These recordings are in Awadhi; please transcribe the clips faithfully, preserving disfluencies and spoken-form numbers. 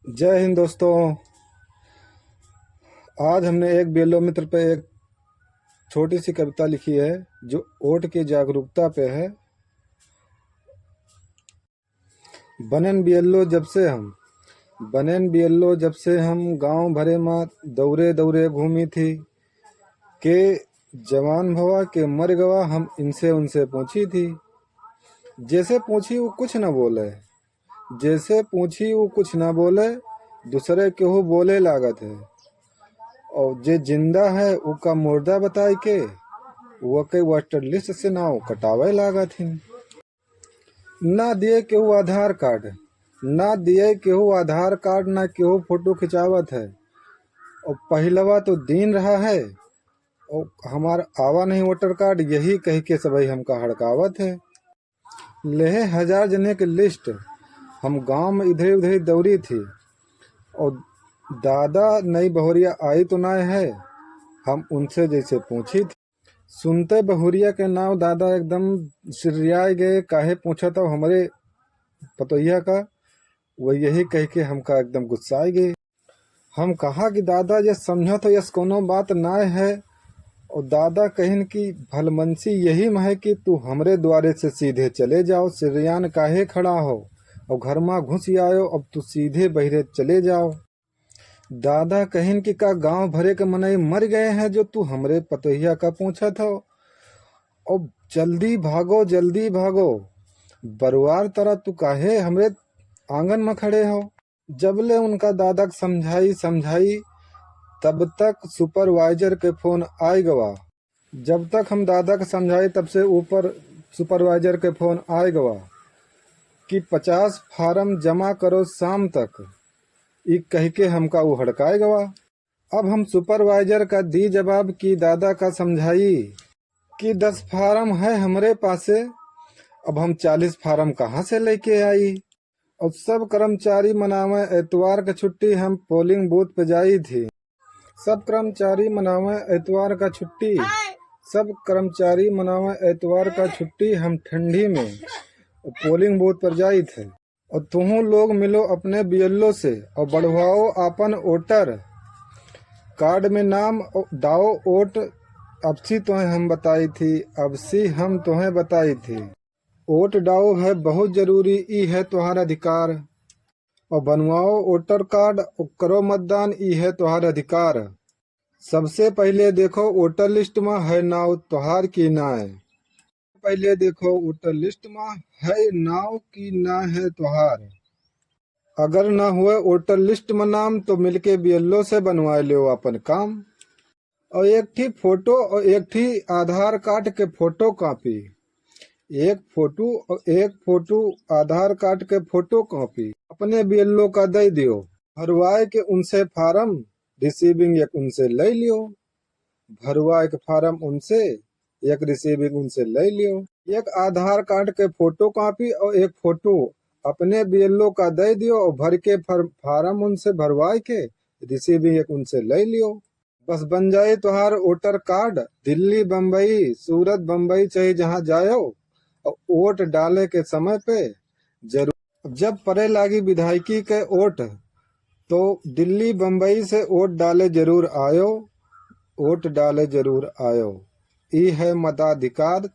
जय हिंद दोस्तों, आज हमने एक बीएलओ मित्र पे एक छोटी सी कविता लिखी है जो वोट की जागरूकता पे है। बनेन बीएलओ जब से हम, बनेन बीएलओ जब से हम गांव भरे मा दौरे दौरे घूमी थी। के जवान भवा के मर गवा हम इनसे उनसे पूछी थी। जैसे पूछी वो कुछ न बोले, जैसे पूछी वो कुछ न बोले, दूसरे केहू बोले लागत है। और जे जिंदा है ओका मुर्दा बताई के वो के वोटर लिस्ट से नाव कटावे लागत हिन। ना दिए केहू आधार कार्ड, ना दिए केहू आधार कार्ड, ना केहू फोटो खिंचावत है। और पहिलवा तो दिन रहा है, और हमार आवा नहीं वोटर कार्ड, यही कह के सबही हमका हड़कावत है। लेहे हजार जने के लिस्ट, हम गांव में इधर उधर दौरी थी, और दादा नई बहुरिया आई तो ना है, हम उनसे जैसे पूछी थी। सुनते बहुरिया के नाव दादा एकदम सिरियाए गए, काहे पूछत हो हमरे पतोहिया का, वो यही कह के हमका एकदम गुस्साए गए। हम कहा कि दादा, ये समझत हो यस कोनो बात ना है। और दादा कहिन कि भलमनसी यही में है कि तू हमरे द्वारे से सीधे चले जाओ, सिरियान काहे खड़ा हो और घर मा घुस आयो, अब तू सीधे बहिरे चले जाओ। दादा कहिन कि का गांव भरे के मनई मर गए हैं जो तू हमरे पतोहिया का पूछत हो? और जल्दी भागो, जल्दी भागो, बरुआर तरह तू काहे हमरे आंगन में खड़े हो? जबले उनका दादा के समझाई समझाई, तब तक सुपरवाइजर के फोन आए गवा। जब तक हम दादा के समझाई, तब से ऊपर सुपरवाइजर के फोन आए गवा कि पचास फार्म जमा करो शाम तक, ई कह के हमका उ हड़काए गवा। अब हम सुपरवाइजर का दी जवाब कि दादा का समझाई कि दस फार्म है हमरे पासे, अब हम चालीस फार्म कहाँ से लेके आई? और सब कर्मचारी मनावे एतवार का छुट्टी, हम पोलिंग बूथ पे जाई थी। सब कर्मचारी मनावे एतवार का छुट्टी, सब कर्मचारी मनावे एतवार का छुट्टी, हम ठंडी में पोलिंग बूथ पर जाई थे। और तुहूँ लोग मिलो अपने बीएलओ से और बढ़वाओ आपन वोटर कार्ड में नाम और डाओ वोट। अब सी तोहें हम बताई थी, अब सी हम तोहें बताई थी। वोट डाओ है बहुत जरूरी, ई है तोहार अधिकार। और बनवाओ वोटर कार्ड और करो मतदान, ई है तोहार अधिकार। सबसे पहले देखो वोटर लिस्ट में है नाव तोहार की ना है। पहले देखो वोटर लिस्ट में है नाव की ना है तोहार। अगर ना हुए वोटर लिस्ट में नाम तो मिलके बीएलओ से बनवा लियो अपन काम। और एक ठी फोटो और एक ठी आधार कार्ड के फोटो कॉपी, एक फोटो और एक फोटो आधार कार्ड के फोटो कॉपी अपने बीएलओ का दे दियो। भरवाए के उनसे फार्म, रिसीविंग एक उनसे ले लियो। भरवाए के फार्म उनसे, एक रिसीविंग उनसे ले लियो। एक आधार कार्ड के फोटो कॉपी और एक फोटो अपने बीएलओ का दे दियो और भर के फर-, फार्म उनसे भरवाए के रिसीविंग एक उनसे ले लियो। बस बन जाए तोहार वोटर कार्ड। दिल्ली, बम्बई, सूरत, बम्बई चाहे जहाँ जायो और वोट डाले के समय पे जरूर, जब पड़े लागी विधायकी के वोट, तो दिल्ली, बम्बई से वोट डाले जरूर आयो, वोट डाले जरूर आयो। ई है मताधिकार।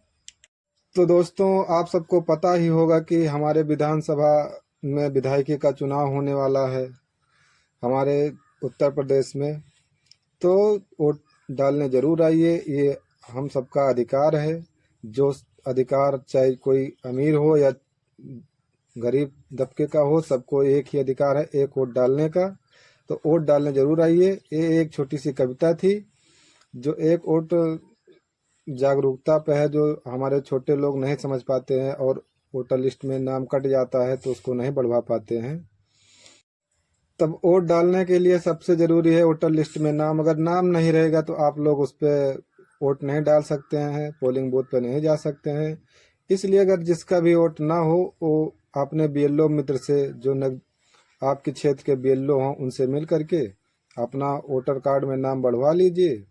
तो दोस्तों, आप सबको पता ही होगा कि हमारे विधानसभा में विधायकी का चुनाव होने वाला है हमारे उत्तर प्रदेश में। तो वोट डालने जरूर आइए, ये हम सबका अधिकार है। जो अधिकार, चाहे कोई अमीर हो या गरीब दबके का हो, सबको एक ही अधिकार है, एक वोट डालने का। तो वोट डालने जरूर आइए। ये एक छोटी सी कविता थी, जो एक वोट जागरूकता पे है, जो हमारे छोटे लोग नहीं समझ पाते हैं और वोटर लिस्ट में नाम कट जाता है तो उसको नहीं बढ़वा पाते हैं। तब वोट डालने के लिए सबसे जरूरी है वोटर लिस्ट में नाम। अगर नाम नहीं रहेगा तो आप लोग उस पे वोट नहीं डाल सकते हैं, पोलिंग बूथ पे नहीं जा सकते हैं। इसलिए अगर जिसका भी वोट ना हो, वो अपने बीएलओ मित्र से, जो नग-, आपके क्षेत्र के बीएलओ हों, उनसे मिल करके अपना वोटर कार्ड में नाम बढ़वा लीजिए,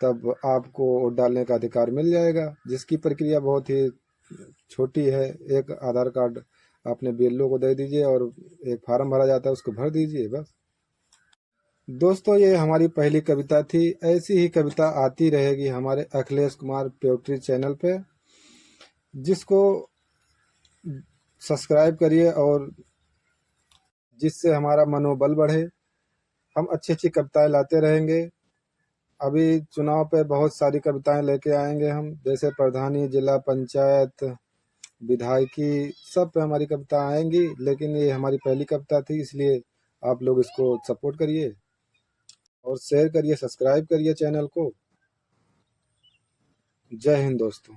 तब आपको वोट डालने का अधिकार मिल जाएगा, जिसकी प्रक्रिया बहुत ही छोटी है। एक आधार कार्ड अपने बीएलओ को दे दीजिए और एक फॉर्म भरा जाता है, उसको भर दीजिए बस। दोस्तों, ये हमारी पहली कविता थी। ऐसी ही कविता आती रहेगी हमारे अखिलेश कुमार पोएट्री चैनल पे, जिसको सब्सक्राइब करिए और जिससे हमारा मनोबल बढ़े। हम अच्छी अच्छी कविताएं लाते रहेंगे। अभी चुनाव पे बहुत सारी कविताएं लेके आएंगे हम, जैसे प्रधानी, जिला पंचायत, विधायकी, सब पे हमारी कविता आएंगी। लेकिन ये हमारी पहली कविता थी, इसलिए आप लोग इसको सपोर्ट करिए और शेयर करिए, सब्सक्राइब करिए चैनल को। जय हिंद दोस्तों।